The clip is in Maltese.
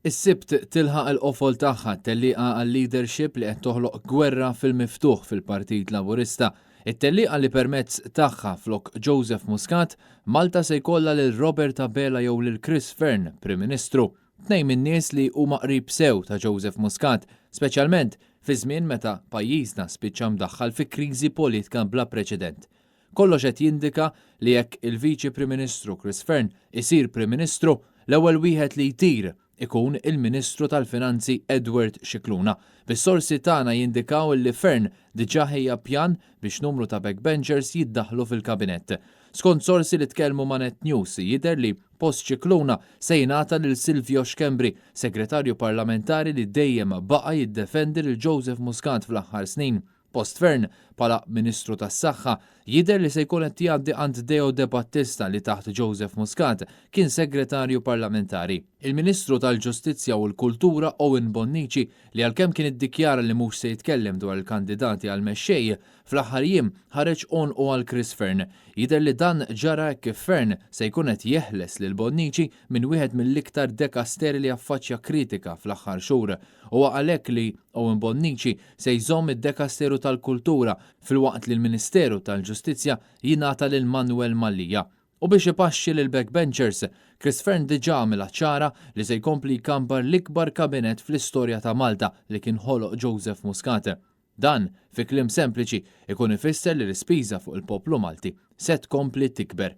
Is-Sibt tilħaq il-qofol tagħha t-tellieqa għal-leadership li qed toħloq gwerra fil-miftuħ fil-Partit Laburista. It-tellieqa li permezz tagħha flok Joseph Muscat, Malta se jkollha lil Robert Abela jew lil Chris Fearne Prim Ministru. Tnejn min-nies li huma qrib sew ta' Joseph Muscat, speċjalment fi żmien meta pajjiżna spiċċa mdaħħal fi kriżi politka bla preċedent. Kollox qed jindika li jekk il-Viċi Prim Ministru Chris Fearne isir Prim Ministru, l-ewwel wieħed li jtir ikun il-Ministru tal-Finanzi Edward Scicluna. Bis-sorsi tagħna jindikaw li Fearne diġà ħejja pjan biex numru ta' backbenchers jiddaħħlu fil-Kabinett. Skont sorsi li tkellmu ma' Net News, jidher li post Scicluna se jingħata lil Silvio Schembri, Segretarju Parlamentari li dejjem baqa' jiddefendi lil Joseph Muscat fl-aħħar snin. Post Fearne bħala Ministru tas-Saħħa jidher li se jkun qed jgħaddi għand Deo Debattista li taħt Joseph Muscat kien Segretarju Parlamentari. Il-Ministru tal-Ġustizzja u l-Kultura Owen Bonnici li għalkemm kien iddikjara li mhux se jitkellem dwar il-kandidati għal mexxej, fl-aħħar jiem ħareġ għonqu għal Chris Fearne. Jidher li dan ġara hekk kif Fearne se jkun qed jeħles lil Bonnici minn wieħed mill-iktar dekasteri li affaċċja kritika fl-aħħar xhur. Huwa għalhekk li Owen Bonnici se jżomm id-dekasteru tal-Kultura filwaqt li l-Ministeru tal-Ġustizzja jingħata lil Manuel Mallia. U biex ipaxxi lill-backbenchers, Chris Fearne diġà għamilha ċara li se jkompli jkambar l-ikbar kabinett fl-istorja ta' Malta li kien ħoloq Joseph Muscat. Dan, fi kliem sempliċi, ikun ifisser li l-ispiża fuq il-poplu Malti se tkompli tikber.